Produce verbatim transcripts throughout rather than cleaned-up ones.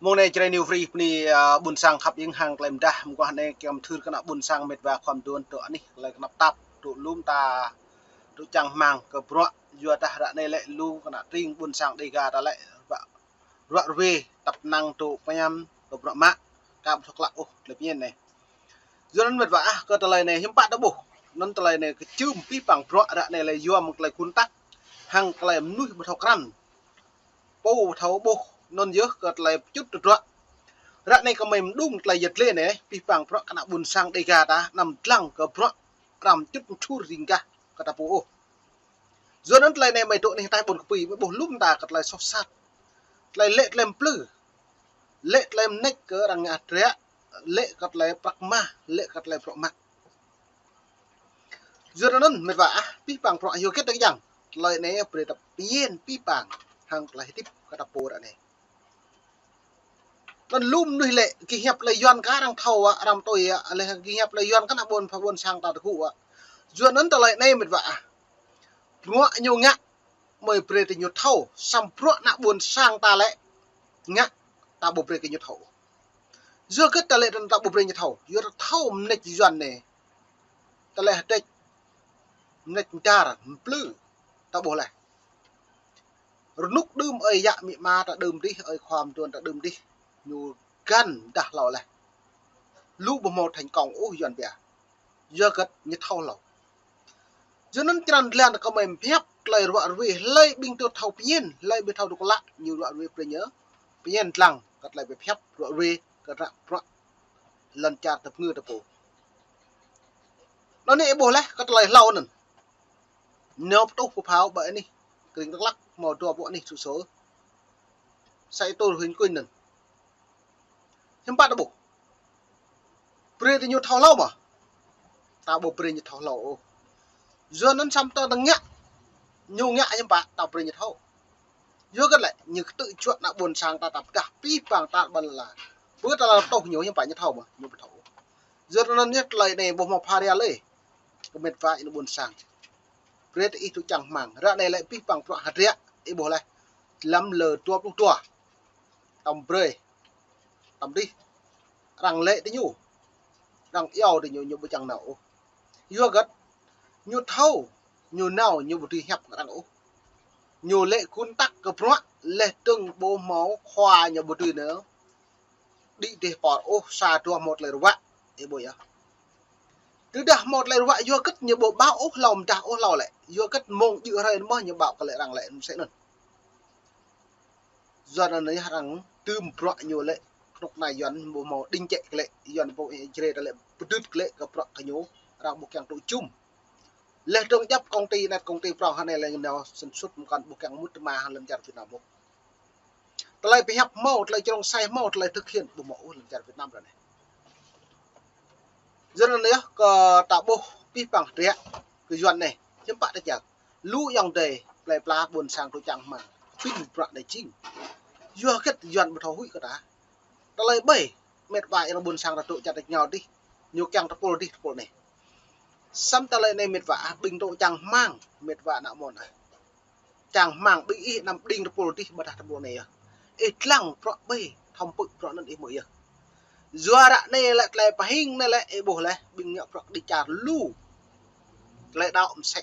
Mông anai Jrai New Free bơni, a, ƀuôn sang khăp ing hăng tơlơi mơdah mơguah anai kiăng mơthưr kơ ană ƀuôn sang mĕt wa khua mơduôn tơ anih tơlơi kơnăp tap tơ lŏm ta tơ čang hmang kơ bruă yua dah ră anai lĕ lu kơ ană tring ƀuôn sang Dêga ta lĕ ruă, ruă rơwe tăp năng tơ pơñam kơ bruă mă kơ ƀu thâo klă ôh tơlơi pơñen anai. Yua anŭn mĕt wa ah kơ tơlơi anai hiư̆m pă ta ƀuh. Anŭn tơlơi anai kơčưm pih pang bruă ră anai lĕ yua mơ̆ng tơlơi gun tăk hăng tơlơi mơnuih ƀu thâo krăn. Pô ƀu thâo ƀuh anŭn yơh kơ tơlơi pơčŭt tơdruă. Ră anai kơmơi mơđung tơlơi yăt lĕ anai pih pang bruă kơ ană ƀuôn sang Dêga ta anăm dlăng kơ bruă pram čŭt mơčhur ring gah kơ ta pô ôh. Yua anŭn tơlơi anai mơi dŏ anih ataih ƀôn kơpui mơi ƀuh lŏm ta kơ tơlơi soh sat. Tơlơi lĕ tơlơi mplư. Lĕ tơlơi mnĕč kơ arăng ngă hơdră, lĕ kơ tơlơi prăk mah, lĕ kơ tơlơi bruă mă. Yua anŭn mĕt wa ah, pih pang bruă yua hơget tơkơjang. Tơlơi anai brơi ta pơñen pih pang hăng tơlơi hơdip kơ ta pô ră anai. Anŭn lŏm mơnuih lĕ gih hiăp tơlơi Yuan kơ arăng thâo wa, arăng tui wa, lĕ gih hiăp tơlơi Yuan kơ ană ƀuôn pha ƀuôn sang ta tơgŭ wa. Yua anŭn tơlơi anai mĕt wa ah. Bruă ñu ngă mơi brơi tơ ñu thâo, samơ̆ bruă ană ƀuôn sang ta lĕ ngă ta ƀu brơi kơ ñu thâo. Yua hơget ta lĕ ta ƀu brơi ñu thâo, yua ta thâo mơneč Yuan anai. Tơlơi hơdrĕč, mneč mdar, mplư, ta ƀuh laih. Rơnŭk đưm ơi yă amĭ ama ta đưm dih, ơi khua mơduôn ta đưm dih. Ñu găn dah hlâo laih. Lu ƀu hmâo thành công ôh Yuan biă. Yua hơget ñu thâo hlâo. Yua anŭn črăn dlan kơmơi mơhiăp tơlơi ruă rơwe, hlơi ƀing tơ thâo pơñen, hlơi ƀing thâo dŏ klă, ñu ruă rơwe brơi ñu pơñen dlăng kơ tơlơi pơhiăp ruă rơwe kơ ană bruă lŏn čar tơpơngư ta pô. Anŭn anai ih ƀuh laih kơ tơlơi hlâo anŭn. Nao pơtuh pơphao ƀơi anih kơring Dak Lak hmâo dua ƀô̆ anih sŭ sô. Sa ih tôl huĭ kuñ anŭn. Hiư̆m pă ta ƀuh. Brơi tơ ñu thâo hlâo mơ̆. Ta ƀu brơi ñu thâo hlâo ôh. Yua anŭn samơ̆ ta ngă. Ñu ngă hiư̆m pă ta brơi ñu thâo. Yua hơget lĕ, ñu kơtư̆ juă ană ƀuôn sang ta ta pơdah pih pang ta ƀăn la. Pơ ta la tuh ñu hiư̆m pă ñu thâo mơ̆, ñu ƀu thâo. Yua anŭn yơh tơlơi anai ƀu hmâo pha ria lơi. Kơ mĕt wa ih ană ƀuôn sang. Brơi tơ ih tơ čang hmang. Ră anai lĕ pih pang bruă hơdră ih ƀuh laih. Lăm lơ dua pluh dua. Tơm brơi. Tơm dih. Arăng lĕ tơ ñu. Arăng iâu tơ ñu, ñu ƀu čang nao ôh. Yua hơget. Ñu thâo. Ñu nao, ñu ƀu dưi hiăp arăng ôh. Ñu lĕ gun tăk kơ bruă, laih dơ̆ng ƀu hmâo khua ñu ƀu dưi nao. Đĭ dêh pơr ôh, sa dua hmâo tơlơi ruă. Ih ƀuh yơh. Tơdah hmâo tơlơi ruă yua hơget ñu ƀu ƀao ôh hlâo mơdah ôh hlâo lĕ. Yua hơget mông djơ̆ hrơi anŭn mơ̆ ñu ƀao kơ lĕ arăng lĕ mơsĕ anŭn. Yua anŭn yơh arăng tơm bruă ñu lĕ. Kơnuk kơna Yuan ƀu hmâo đing čĕ kơ lĕ. Yuan ƀu ih Jrai ta lĕ pơdưt kơ lĕ kơ bruă kơ ñu. Arăng ƀu kiăng tŭ jum. Laih dơ̆ng djăp công ty net công ty prong hơnai lĕ nao sĭt sut mơkăn ƀu kiăng mŭt tơma hăng lŏn čar Việt Nam ôh. Tơlơi pơhiăp hmâo, tơlơi črông sai hmâo, tơlơi thực hiện ƀu hmâo ôh lŏn čar Việt Nam ră anai. Yua anŭn yơh kơ ta ƀuh pih pang hơdră kơ Yuan anai, hiư̆m pă ta čang. Lu ayŏng adơi, plơi pla ƀuôn sang tơ čang hmang. Pin bruă anai jing. Yua hơget Yuan ƀu thâo huĭ kơ ta. Tơlơi ƀai, mĕt wa ih ană ƀuôn sang ta dŏ čar ta ngao dih. Ñu kiăng tơpul dih tơpul anai. Samơ̆ tơlơi anai mĕt wa ah ƀing tơ čang hmang, mĕt wa ană mơ̆n ah. Čang hmang ƀing ih anăm đing tơpul dih ƀôdah tơpul anai yơh. Ih dlăng bruă ƀai, thâo pơ̆k bruă anŭn ih mơ̆ yơh. Yua ră anai lĕ tơlơi pơhing anai lĕ ih ƀuh laih, ƀing ngă bruă kơđi čar lu. Tơlơi đaŏ mơsĕ.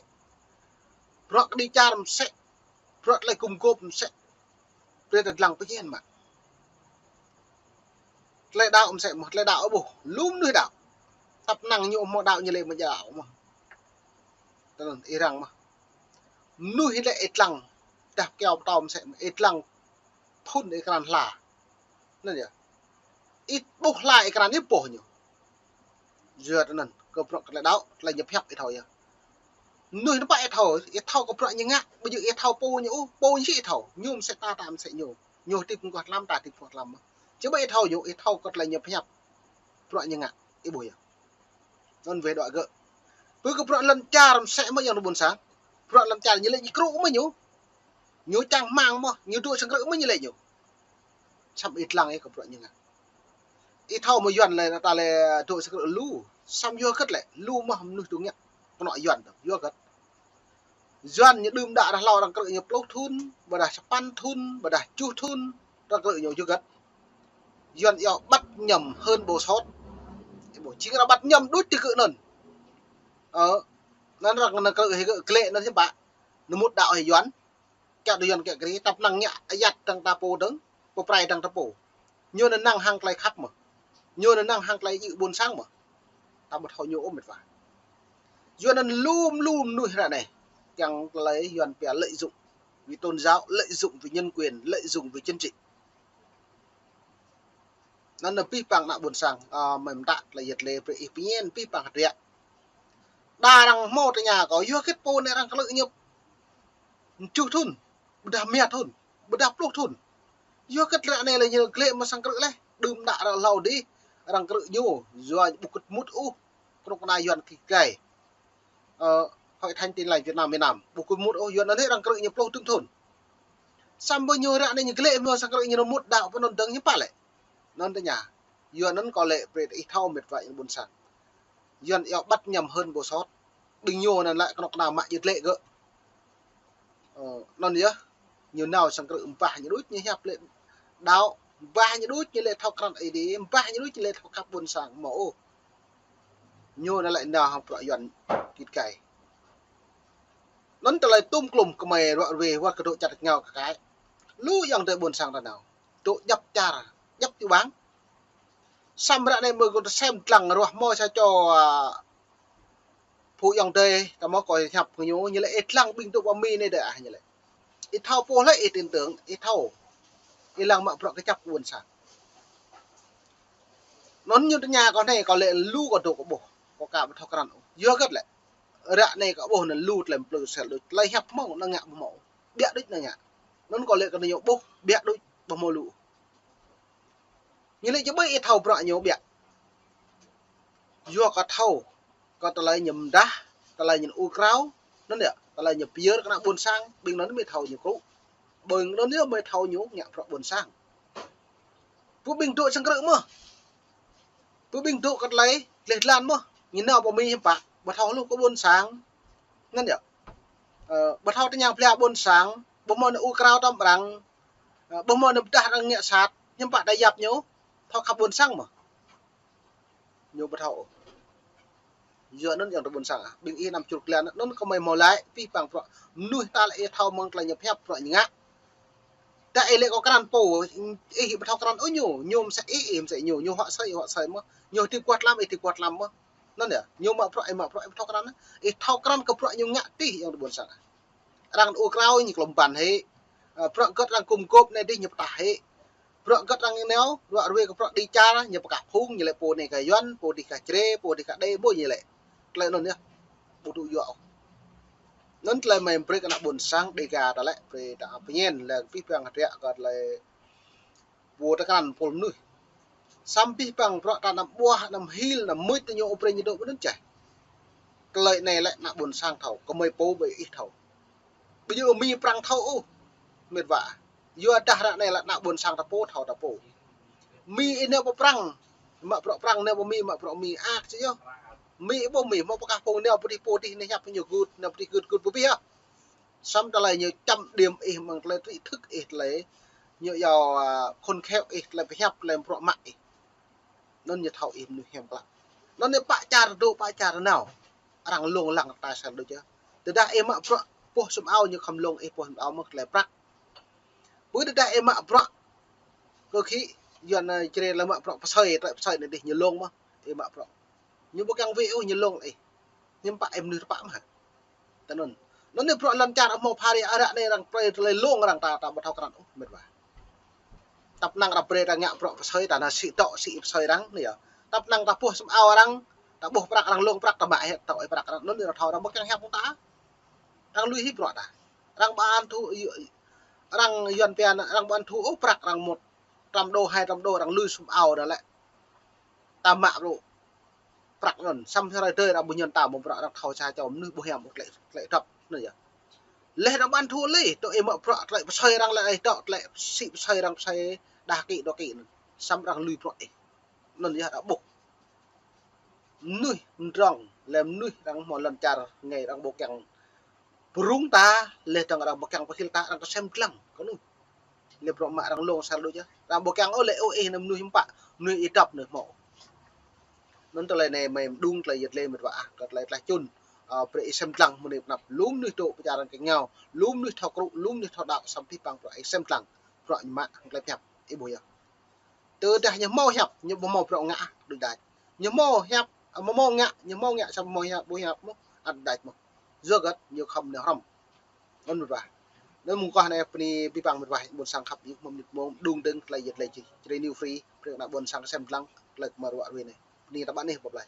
Bruă kơđi čar mơsĕ. Bruă tơlơi gum gôp mơsĕ. Brơi ta dlăng pơhiăp mă. Tơlơi đaŏ mơsĕ mơ̆, tơlơi đaŏ ƀuh. Lu mơnuih đaŏ. Tăp năng ñu hmâo đaŏ ñu lĕ mơ̆ đaŏ mơ̆. Tơnăn ih răng mơ̆. Mơnuih lĕ ih dlăng. Dah kiao pơtâo mơsĕ mơ̆. Ih dlăng phŭn ih krăn hla. Anŭn yơh. Ih ƀuh hla ih krăn ih ƀuh ñu. Yua anŭn, kơ bruă kơ tơlơi đaŏ, tơlơi ñu pơhiăp ih thâo yơh. Mơnuih anŭn pă ih thâo, ih thâo kơ bruă ñu ngă, ƀu djơ̆ ih thâo pô ñu ôh, pô ñu ih thâo. Ñu mơsĕ ta, ta mơsĕ ñu. Ñu hơdip mơguah tlam, ta hơdip mơguah tlam mơ̆. Či ƀu ih thâo ñu, ih thâo kơ tơlơi ñu pơhiăp. Bruă ñu ngă, ih ƀuh yơh. Anŭn weh đuaĭ gơ̆. Pơ kơ bruă lŏn čar mơsĕ mơ̆ ayŏng adơi ƀuôn sang. Bruă lŏn čar ñu lĕ ñu krŭ mơ̆ ñu. Ñu čang hmang mơ̆, ñu dŏ sang krư̆ mơ̆ ñu lĕ ñu. Samơ̆ ih dlăng ih kơ bruă ñu ngă. Ih thâo mơ̆ Yuan lĕ ta lĕ dŏ sang krư̆ lu. Samơ̆ yua hơget lĕ, lu mơ̆ mơnuih dŏ ngă kơnŏ Yuan dŏ. Yua hơget. Yuan ñu đưm đă ră hlâo arăng krư̆ ñu pluh thŭn, ƀôdah sapăn thŭn, ƀôdah tơjuh thŭn, arăng krư̆ ñu yua hơget. Yuan yơh ƀăt ñăm hơn ƀu sôt. Ƀu jing arăng ƀăt ñăm đôč tơ gơ̆ anŭn. Ơ, anŭn arăng năng krư̆ hĭ gơ̆ glĕ anŭn hiư̆m pă. Anŭn mŭt đaŏ hĭ Yuan. Kiăng dŏ Yuan kiăng krư̆, tăp năng ngă ayăt dăng ta pô dơ̆ng, pô prai dăng ta pô. Ñu anŭn năng hăng tơlơi khăp mơ̆. Ñu anŭn năng hăng tơlơi djơ̆ ƀôn sang mơ̆. Ta ƀu thâo ñu ôh mĕt wa. Yuan anŭn lum lum mơnuih ră anai. Kiăng tơlơi Yuan pia lợi dụng vì tôn giáo, lợi dụng vì nhân quyền, lợi dụng vì chính trị. Anŭn anŭn pih păng ană ƀôn sang, ơ, mơ̆ng mơtă tơlơi yet lĕ brơi ih pơñen pih păng hơdră. Đa arăng hmâo tơña kâo, yua hơget pô anai arăng krư̆ ñu tơjuh thŭn, ƀôdah rơma thŭn, ƀôdah pluh thŭn. Yua hơget ră anai lĕ ñu glĕ mă sang krư̆ leh, đưm đă ră hlâo dih, arăng krư̆ ñu, yua ƀu kơ̆t mŭt ôh, kơnuk kơna Yuan kih gai. Ơ, Hội Thánh Tin Lành Việt Nam, Việt Nam, ƀu kơ̆t mŭt ôh, Yuan anŭn arăng krư̆ ñu pluh thŭn thŭn. Samơ̆ ñu ră anai ñu glĕ mă sang krư̆ ñu mŭt đaŏ pơ anŭn dơ̆ng ñu pă lĕ. Anŭn tơña. Yuan anŭn kâo lĕ brơi ih thâo mĕt wa ih ƀôn sang. Yuan yơh ƀăt ñăm hơn ƀu sôt. Ƀing ñu anŭn lĕ kơnuk kơna mă djơ̆ glĕ gơ̆. Ơ, anŭn yơh. Ñu nao sang krư̆ ƀah ñu đôč ñu hiăp lĕ đaŏ. Ƀah ñu đôč ñu lĕ thâo krăn Ơi Adai. Ƀah ñu đôč ñu lĕ thâo khăp ƀôn sang mơ̆ ôh. Ñu anŭn lĕ nao hăng bruă Yuan kih gai. Anŭn tơlơi tum klum kơmơi ruă ruê wơ̆t kơ dŏ čăt ngao kơ kai. Lu ayŏng adơi ƀôn sang ta nao. Dŏ djăp čar, djăp ču ƀang. Samơ̆ ră anai mơ̆ kâo tơsem dlăng ruah hmâo sa čô, ơ, pô ayŏng adơi, ta mơ̆ kâo hiăp kơ ñu, ñu lĕ ih dlăng ƀing dŏ pơ Mi anai dơ̆ ah ñu lĕ. Ih thâo pô lĕ ih tin tưởng, ih thâo. Ih lăng mă bruă kơjăp ƀôn sang. Anŭn ñu tơña kâo anai kâo lĕ lu kâo dŏ kâo ƀuh. Kâo ka ƀu thâo krăn ôh. Yua hơget lĕ. Ră anai kâo ƀuh anŭn lu tơlơi plư sel đôč. Tơlơi hiăp hmâo anŭn ngă ƀu hmâo. Biă đôč anŭn ngă. Anŭn kâo lĕ kơ ñu ƀuh biă đôč ƀu hmâo lu. Ñu lĕ či ƀơi ih thâo bruă ñu biă. Yua kơ thâo, kơ tơlơi ñu mơdah, tơlơi ñu ur krao, anŭn yơh, tơlơi ñu pơyơr kơ ană ƀôn sang, ƀing anŭn mơ̆ thâo ñu kru. Ƀing anŭn yơh mơ̆ thâo ñu ngă bruă ƀôn sang. Pơ ƀing dŏ sang krư̆ mơ̆. Pơ ƀing dŏ kơ tơlơi, gleh glan mơ̆. Ñu nao pơ Mi hiư̆m pă, ƀu thâo hluh kơ ƀôn sang. Anŭn yơh. Ơ, ƀu thâo tơña bla ƀôn sang, ƀu hmâo anŭn ur krao tơm arăng, ơ, ƀu hmâo anŭn pơdah arăng ngă sat, hiư̆m pă ta yap ñu, thâo khăp ƀôn sang mơ̆. Ñu ƀu thâo. Yua anŭn ayŏng adơi ƀôn sang ah, ƀing ih anăm čur glan, anŭn kơmơi hmâo laĭ, pih păng bruă. Mơnuih ta lĕ ih thâo mơ̆ng tơlơi ñu pơhiăp bruă ñu ngă. Ta ih lĕ kâo krăn pô, ih ƀu thâo krăn ôh ñu, ñu mơsĕ ih, ih mơsĕ ñu, ñu huă asơi, huă asơi mơ̆, ñu hơdip kuah tlam, ih hơdip kuah tlam mơ̆. Anŭn yơh, ñu mă bruă, ih mă bruă, ih ƀu thâo krăn, ih thâo krăn kơ bruă ñu ngă tih ayŏng adơi ƀôn sang ah. Arăng ur krao ñu klŏm ƀăn hĭ. Ơ, bruă hơget arăng gum gôp anai dih ñu pơtah hĭ. Bruă hơget arăng nao, ruă ruê kơ bruă đĭ čar, ñu pơkă phung, ñu lĕ pô anai kơ Yuan, pô dih kơ Jrai, pô dih kơ Đê, ƀu ñu lĕ. Tơlơi anŭn yơh. Ƀu dŏ yua ôh. Anŭn tơlơi mơ̆ brơi kơ ană ƀôn sang Đêga ta lĕ, brơi ta pơñen, lĕ pih păng hơdră kơ tơlơi pô ta krăn pô mơnuih. Samơ̆ pih păng bruă ta anăm ƀuah, anăm hil, anăm mưč tơ ñu ôh brơi ñu dŏ ƀơi anŭn čeh. Tơlơi anai lĕ ană ƀôn sang thâo, kơmơi pô ƀơi ih thâo. Ƀu djơ̆ Mi Prăng thâo ôh, mĕt wa. Yua dah ră anai lĕ ană ƀôn sang ta pô thâo ta pô. Mi ih nao pơ Prăng, mă bruă Prăng, nao pơ Mi, mă bruă Mi, ah, či yơh. Mi ih ƀuh Mi, hmâo pơkă phung nao pơ dih pô dih anai hiăp ñu gưt, nao pơ dih gưt gưt pơ ƀih ah. Samơ̆ tơlơi ñu chăm điểm ih mơ̆ng tơlơi tri thức ih tơlơi. Ñu yua, ơ, khôn khéo ih tơlơi pơhiăp tơlơi bruă mă ih. Anŭn ñu thâo ih mơnuih hiam klă. Anŭn ñu pă čar dŏ pă čar nao. Arăng lông lăng ta sel đôč yơh. Tơdah ih mă bruă boh sum ao ñu khŏm lông ih boh sum ao mơ̆ tơlơi prăk. Pơ tơdah ih mă bruă kơ khĭ, Yuan, ơ, Jrai lĕ mă bruă pơsơi, tơlơi pơsơi anai dih ñu lông mơ̆. Ih mă bruă. Ñu ƀu kiăng wĭ ôh ñu lông ih. Hiư̆m pă ih mơnuih tơpă mơ̆. Tơ anŭn. Anŭn anai bruă lŏn čar hmâo phara ră anai arăng brơi tơlơi lông arăng ta, ta ƀu thâo krăn ôh, mĕt wa. Tăp năng arăng brơi ta ngă bruă pơsơi ta nao sĭ dŏ sĭ pơsơi arăng anai yơh. Tăp năng ta boh sum ao arăng, ta ƀuh prăk arăng lông prăk ta mă hĭ dŏ hĭ prăk arăng anŭn arăng thâo arăng ƀu kiăng hiăp ta. Arăng lui hĭ bruă ta. Arăng ƀu ăn thu, arăng Yuan pia arăng ƀu ăn thu ôh prăk arăng một trăm đô, hai trăm đô arăng lui sum ao arăng lĕ. Ta mă bruă prăk anŭn, samơ̆ hrơi tơdơi arăng ƀu ñăn ta mơ̆ bruă arăng thâo sa čô mơnuih ƀu hiam ƀu tơlơi, tơlơi dŏp anŭn yơh. Leh arăng ƀu ăn thu lĕ, tơ ih mă bruă tơlơi pơsơi arăng lĕ ih dŏ tơlơi sĭ pơsơi arăng pơsơi đah kĭ dua kĭ anŭn. Samơ̆ arăng lui bruă ih. Anŭn yơh arăng ƀuh. Mơnuih mdrŏng, lĕ mơnuih arăng hmâo lŏn čar rơngai arăng ƀu kiăng pơrŭng ta, leh dơ̆ng arăng ƀu kiăng pơhil ta, arăng kơsem dlăng kơ anŭn. Lĕ bruă mă arăng lông sar đôč yơh. Arăng ƀu kiăng ôh lĕ ôh ih anăm mơnuih hiư̆m pă, mơnuih ih dăp anai hmâo. Anŭn tơlơi anai mơi mơđung tơlơi yăt lĕ mĕt wa ah, kơ tơlơi tlaih čun. Ơ, brơi ih sem dlăng mơnuih pơnăp, lu mơnuih dŏ pơčar arăng kơ ñu, lu mơnuih thâo krŭ, lu mơnuih thâo đaŏ, samơ̆ pih păng bruă ih sem dlăng. Bruă ñu mă hăng tơlơi pơhiăp, ih ƀuh yơh. Tơ dah ñu hmâo hiăp, ñu ƀu hmâo bruă ngă, đôč đač. Ñu hmâo hiăp, ơ, hmâo ngă, ñu hmâo ngă samơ̆ hmâo hiăp, ƀu hiăp mơ̆n, ăt đač mơ̆n. Yua hơget? Ñu khŏm ñu hrŏm. Anŭn mĕt wa. Anŭn mơguah anai bơni abih bang mĕt wa ƀôn sang khăp, yua mơ̆ng mơnit mông mơđung dơ̆ng tơlơi yăt lĕ čih. Jrai New Free, brơi ană ƀôn sang sem dlăng tơlơi kơ mă ruă ruai anai. Bơni ta ƀă anih, bye bye.